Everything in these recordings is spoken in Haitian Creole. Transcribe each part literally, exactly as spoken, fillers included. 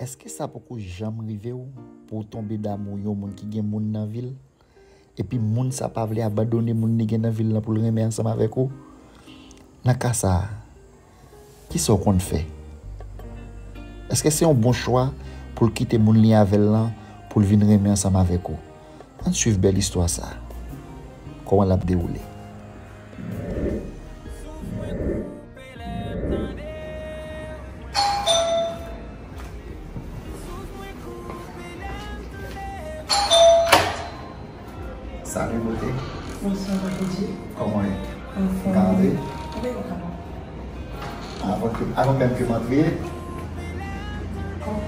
Èske sa poko janm rive w pou w tonbe damou yon moun ki gen moun nan vi l? Epi moun sa pa vle abandone moun li gen nan vi l lan pou l renmen ansanm avèk ou? Nan ka sa a, kisa w konn fè? Èske se yon bon chwa pou l kite moun li avè l lan pou l vin renmen ansanm avèk ou? Ann swiv bèl istwa sa a, kòman l ap dewoule. Salut, beauté. Bonsoir, Papi G. Kòman w ye? Anfòm. Ka antre? Wi, ou kapab. Avan ke, avan menm ke m antre. Oh,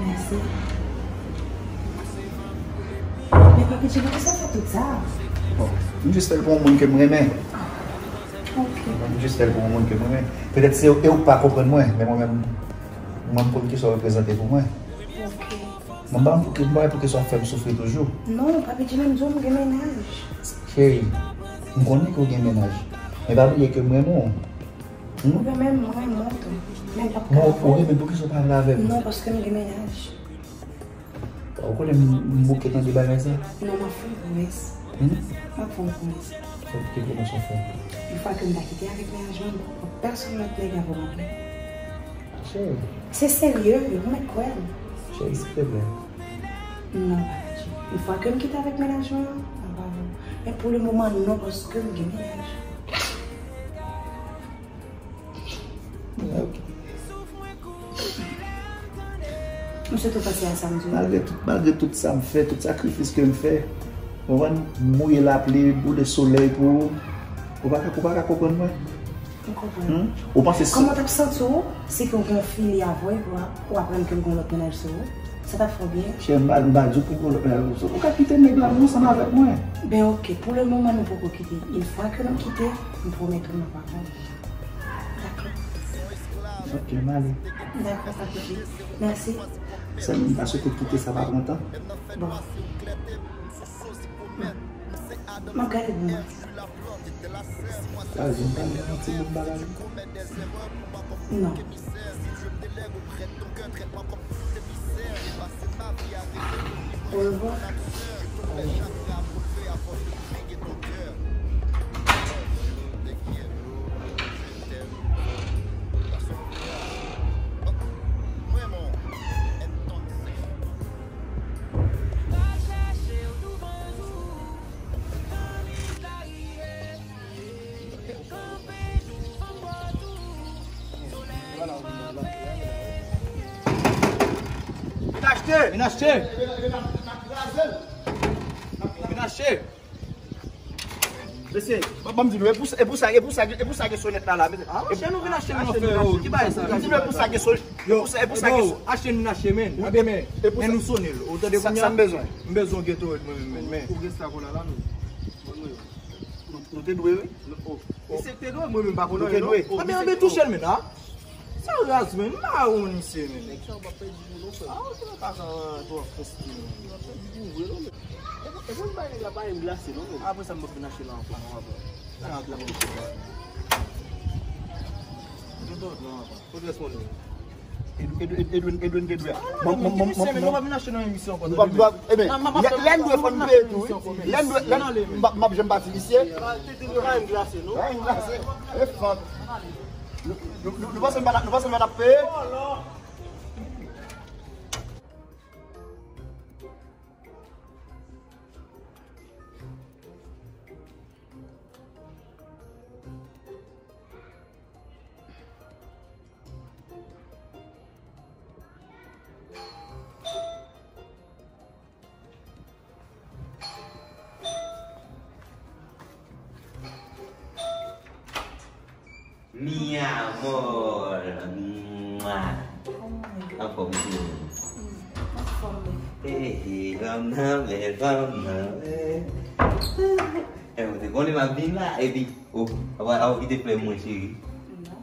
mèsi. Men Papi G, poukisa w fè tout sa? Bon, m jis fè l pou yon moun ke m renmen. Ok. M jis fè l pou yon moun ke m renmen. Petèt se e ou k pa konprann mwen, men mwen menm, mwen m konn kisa w reprezante pou mwen. Ok. Mwen pa konn pou ki, mwen pa konn pou kisa w ap fè m soufri toujou. Non, Papi G, men m di w m gen mennaj. Cheri, m konnen ke w gen mennaj. Men pa bliye ke m renmen w. Hmm? Ou renmen m, mwen renmen w tou. Men m p ap ka. Mwen, ou renmen m, poukisa w pa vle avè m? Non, paske m gen mennaj. Ou konnen m, m bouke tande bagay sa? Non, m ap fè yon pwomès. Hmm? M ap fè yon pwomès. Fè, ki pwomès w ap fè? Yon fwa ke m ta kite avèk mennaj mwen, m p ap pran pèsonn lòt nèg ankò non plis. Cheri. Se serye, ou mèt kwè m. Cheri, silvouplè. Non, Papi G. Yon fwa ke m kite avèk mennaj mwen, m ap avè w. Men pou le moman, non, paske m gen mennaj. Ok. M swete w panse a sa m di w. Malgre tout, malgre tout sa m fè, tout sakrifis ke m fè, ou konprann, m mouye lapli, boule solèy pou ou. Ou pa ka, ou pa ka konprann mwen? M konprann. Hmm? Ou panse si... Kòman w t ap santi w si ke w gen yon fili avè w epi w ap, w aprann ke l gen yon lòt mennaj sou ou? Sa t ap fè w byen? Chè, m pa, m pa di w pou gen yon lòt mennaj sou ou. Ou ka kite nèg la, men ansanm avèk mwen. Ben, ok, pou le moman, nou poko kite. Yon fwa ke nou kite, m pwomèt ou nou pa konn. Dakò. Ok, m ale. Dakò, Papi G. Mèsi. Sèlman m ta swete kite sa pa pran tan. Bon. M ap gade pou mwen. Gazi, m pa gen yon ti bout bagay. Non. Au revoir. Vin achte! Vin achte! Vin achte! Mesye, ban, ban m di nou, e pou sa, e pou sa, e pou sa, e pou sa gen sonèt la, la, mesye. Ah, monchè, nou vin achte, nou fè yo. Ki bagay sa? M di nou, e pou sa gen sonèt. Yo, e pou sa, e pou sa gen sonèt. Achte nou achte, men. Wi, men, e pou sa, nou sone l. Ou tande kounye a? Sa m bezwen. M bezwen Gatorade, mwen menm, men. Ou gen sa kola la, non? Nou, nou te dwe, wi. Misye te dwe, mwen menm pa konnen. Nou te dwe. Anben, anben, touche l, men, a. Sa raz, men. M pa wont misye, men. Nèg sa yo p ap pèdi pou nou, frè. A, ou te nan ka sa, twòp fòs, men. Yo p ap pèdi pou vre, non, men. E pou, e pou m bay nèg la pa yon glase, non, men. Apre sa, m p ap vin achte la ankò, non, apre. Sa raz la, men. Yo dòt, non, apre. Kote rès mòn yo? Edwin, Edwin, Edwin, Edwin te dwe. Mwen, mwen, mwen, mwen, mwen pa vin achte nan emisyon ankò, tande, men. Eben, lè n dwe fò n peye tou, wi. Lè n dwe, lè n, m p ap, m p ap janm pati visye. Te dwe pa yon glase, non? Pa yon glase. E fanm. Nou, nou, nou, nou panse m pa t ap, nou panse m pa t ap peye? Mi amor. Mwa. Kòman w ye? Anfòm, ou menm? Hmm, anfòm, wi. Eh, eh, fanm nan, men fanm nan, eh. Eh, ou te konnen m ap vin la, epi, oh, apa, apa w kite flè mwen, cheri? Non.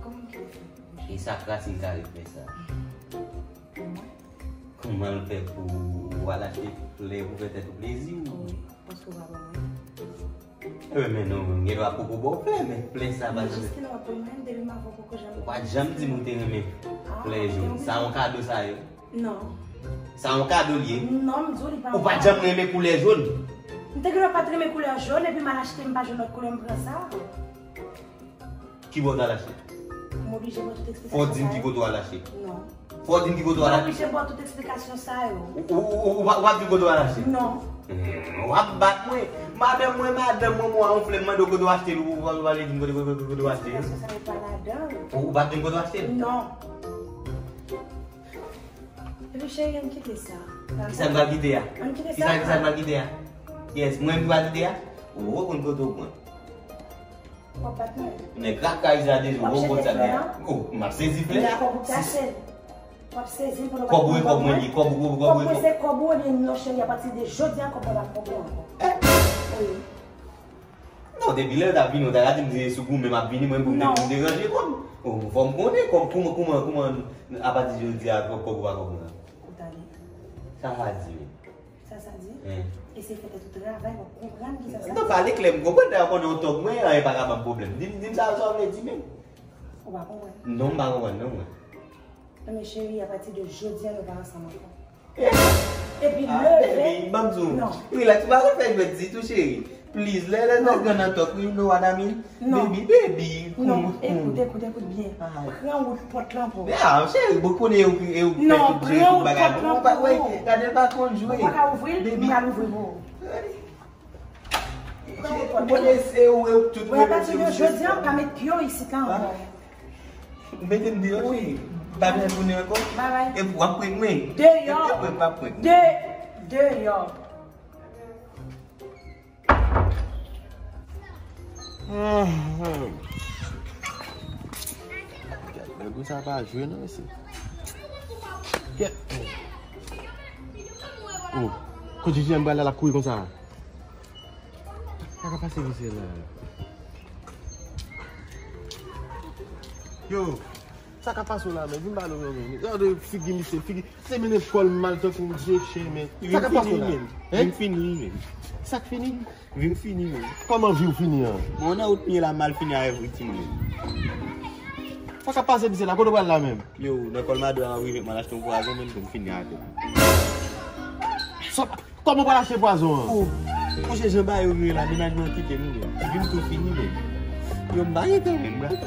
Kòman m kite flè mwen? E sa krasin kare flè sa? Kòman? Kòman l fè pou w al achte flè pou fè tèt ou plezi, ou? Wi, paske w pa ban mwen. Renmen non, m gen dwa poko ba w flè, men flè sa pa janm. Jis kilè w ap renmen m, depi m avè w poko janm. Ou pa t janm di m ou te renmen flè jòn. Sa yon kado sa ye? Non. Sa yon kado l ye? Non, m di w li pa yon kado. Ou pa t janm renmen koulè jòn? M te gen dwa pa t renmen koulè jòn, epi m al achte, m pa jwenn lòt koulè, m pran sa. Ki bò w t al achte? M oblije ba w tout eksplikasyon sa yo. Fò w di m ki kote w al achte. Non. Fò w di m ki kote w al achte. M oblije ba w tout eksplikasyon sa yo. Ou, ou, ou, ou pa, ou pa di m kote w al achte? Non. Hmm, w ap bat mwen. Madanm mwen, madanm mwen, mwen, yon flè m mande w kote w achte l, ou, ou, ou pa vle di m kote, kote, kote, kote w achte l. Eksplikasyon sa yo pa ladan l. Ou, ou pa di m kote w achte l? Non. Epi cheri, ann kite sa. Kisa n pral kite a? Ann kite sa. Kisa, kisa n pral kite a? Yes, mwen m pral kite a? Ou konn kote w pran. W ap bat mwen. Nèg rak kay sa deja, ou konn sa deja. Oh, m ap sezi flè a. Kòb ou k te achte l. W ap sezi l pou nou pa. Kòb ou e kòb mwen li, kòb ou, kòb ou e kòb mwen. Kòb mwen se kòb ou, ebyen non cheri, apati de jodi a kòb mwen pa kòb ou ankò. Wi. Non, depi lè l t ap vini, ou ta ka di m se sou goumen m ap vini, mwen pou m te pou m deranje kòb. Oh, fò m konnen kòb, kouman, kouman, kouman, apati de jodi a, kòb, kòb ou pa kòb mwen. Ou tande? Sa sa di menm? Sa sa di? E se fèt tout travay, w ap konprann ki sa sa di. Non, pale klè, m konprann, dayè w konnen yon tòg mwen, anyen pa ka ban m pwoblèm. Di m, di m sa, sa w vle di menm. Ou pa konprann? Non, m pa konprann non mwen. Ebyen cheri, apati de jodi a, nou pa ansanm ankò. Epi leve. Baby, ban m di w. Non. Relax, ou pa konn fè jwèt ditou, cheri. Please, lè, lè nèg lan nan tòk, you know what I mean? Non. Baby, baby. Non, ekout, ekout, ekout byen. Pran wout pòt lan pou ou. Ah, cheri, bon, konnen ou, ou fè tout jan tout bagay. Non, pran wout pòt lan pou ou. Gade l pa konn jwe. Ou pa ka ouvri l, m pral ouvri pou ou. Pran wout pòt lan. Ou konnen se ou, ou tout. Mwen, apati de jodi a, pa met pye w isit la ankò. Ou mete m deyò, cheri. Pa vin tounen ankò. Epi w ap prank mwen. Deyò. Epi w ap prank mwen. De, deyò. Gad, nèg sa pa jwe non, mesye. Gad. Oh, kote Viviane pral la, l ap kouri konsa? Sa ka pase misye la? Yo, sa ka pase w la, men? Vin pale w, men. Gade figi misye, figi. Se mennen kò l mal tankou vye chen, men. Sa ka pase w la? Vin fini, men. Sa k fini? Vin fini, men. Kòman vi w fini an? Bon, nan wout m ye la, m al fini avèk Riti, men. Sa ka pase misye la? Kote w pral la menm? Yo, nan kòl madan an rive, m al achte yon pwazon, men m fini atè. Sa, kòman w pral achte pwazon an? Oh, monchè, jan bagay yo rele la, mennaj mwen kite m, men. Vin tou fini, men. Yo, m pa gen tan, men, m pral.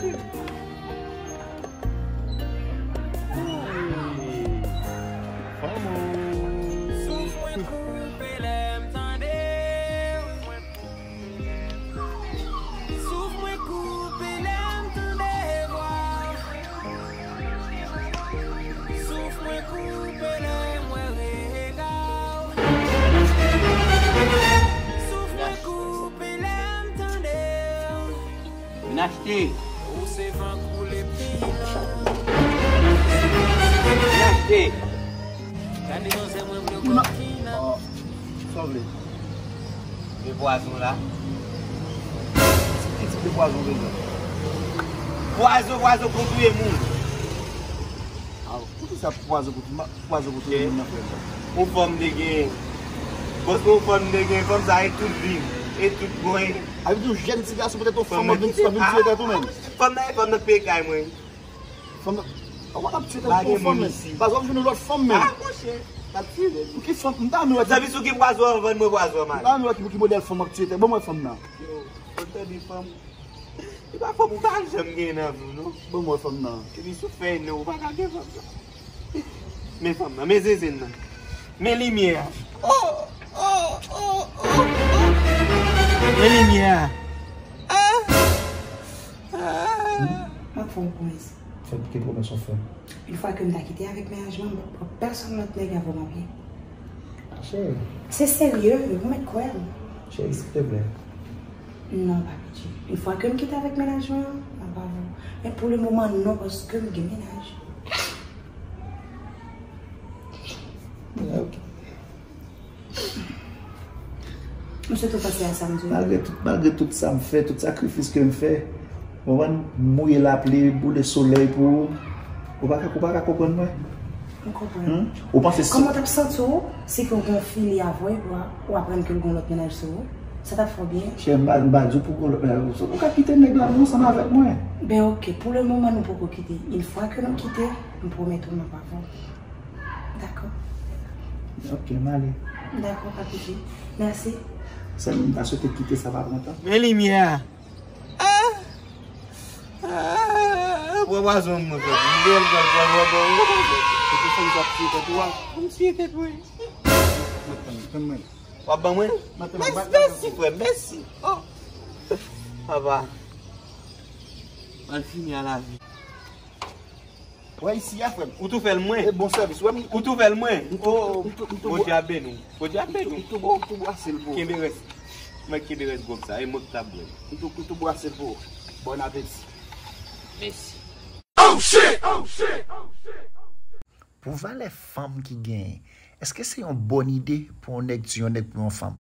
Souf mwen koupe lè m tande w. Souf mwen koupe lè m tande vwa w. Souf mwen koupe lè m wè rega w. Souf mwen koupe lè m tande w. Vin achte. Ou se van koule pilan. Vin achte. Gade manzè mwen vle kokinan. Sa w vle? E pwazon la. Ki tip de pwazon w bezwen? Pwazon, pwazon pou touye moun. Aw, poukisa pwazon pou touye moun nan frè m? Yon fanm te gen. Paske yon fanm te gen, fanm sa e tout vi m, e tout mwen. A vle di yon jèn ti gason poutèt yon fanm ap vin, ap vin tiye tèt ou menm? Fanm nan e fanm nan k peye kay mwen. Fanm nan, ou pa t ap tiye tèt ou pou yon fanm menm. Pas w ap jwenn yon lòt fanm menm. Ah, monchè, m ap tiye tèt. Pou ki fanm? M ta renmen wè ki. Zanmi, sou ki pwazon an vann mwen pwazon an, man. M ta renmen wè ki, pou ki modèl fanm w ap tiye tèt. Ban mwen fanm nan. Yo, ou tande fanm? E pa fanm ou pa janm gen nan vi w, non. Ban mwen fanm nan. Epi sou fèy non, ou pa ka gen fanm nan. Men fanm nan, men zeze nan. Men limyè a. Oh, oh, oh, oh, oh. Men limyè a. Ah! Ah! M ap fè yon pwomès. Fè ki pwomès w ap fè? Yon fwa ke m ta kite avèk mennaj mwen, m p ap pran pèsonn lòt nèg avè w, m ap ye. Cheri. Se serye, ou mèt kwè m. Cheri, silvouplè. Non, pa pitye. Yon fwa ke m kite avèk mennaj mwen, m ap avè w. Men pou le moman, non, paske m gen mennaj. Ok. M swete w panse a sa m di w. Malgre tout, malgre tout sa m fè, tout sakrifis ke m fè, ou konprann, mouye lapli, boule solèy pou ou, ou pa ka, ou pa ka konprann mwen? M konprann. Hmm? Ou panse si. Kòman w t ap santi w si ke w gen yon fi li avè w, ou aprann ke l gen yon lòt mennaj sou ou? Sa t ap fè w byen. Chè, m pa, m pa di w poko, ou ka kite nèg la, men ansanm avèk mwen. Ben, oke, pou le moman, nou poko kite. Yon fwa ke nou kite, m pwomèt ou m ap avè w. Dakò? Oke, m ale. Dakò, papi G. Mèsi. Sèl m ta swete kite sa pa pran tan. Men limyè a. Ah! Ah! Pran pwazon mwen, frè. Mwen gen pran pwazon mwen. Se pou sa m t ap tiye tèt ou a. M tiye tèt mwen. W ap ban mwen? Mèsi, mèsi, frè, mèsi. Oh. Papa. Mwen fini a lavi. Wè isi a, frè m. Ou tou fè l mwen. E bon sèvis, wè m. Ou tou fè l mwen. M tou, m tou, m tou, Bondye a beni w. Bondye a beni m w. tou, m tou brase l pou ou. Kenbe rès. Mwen kenbe rès gòb sa. E mwen ki t ap bwè l. M tou, m tou brase l pou ou. Bon apeti. Mèsi. Pou valè fanm ki genyen, èske se yon bòn ide pou yon nèg tiye yon nèg pou yon fanm?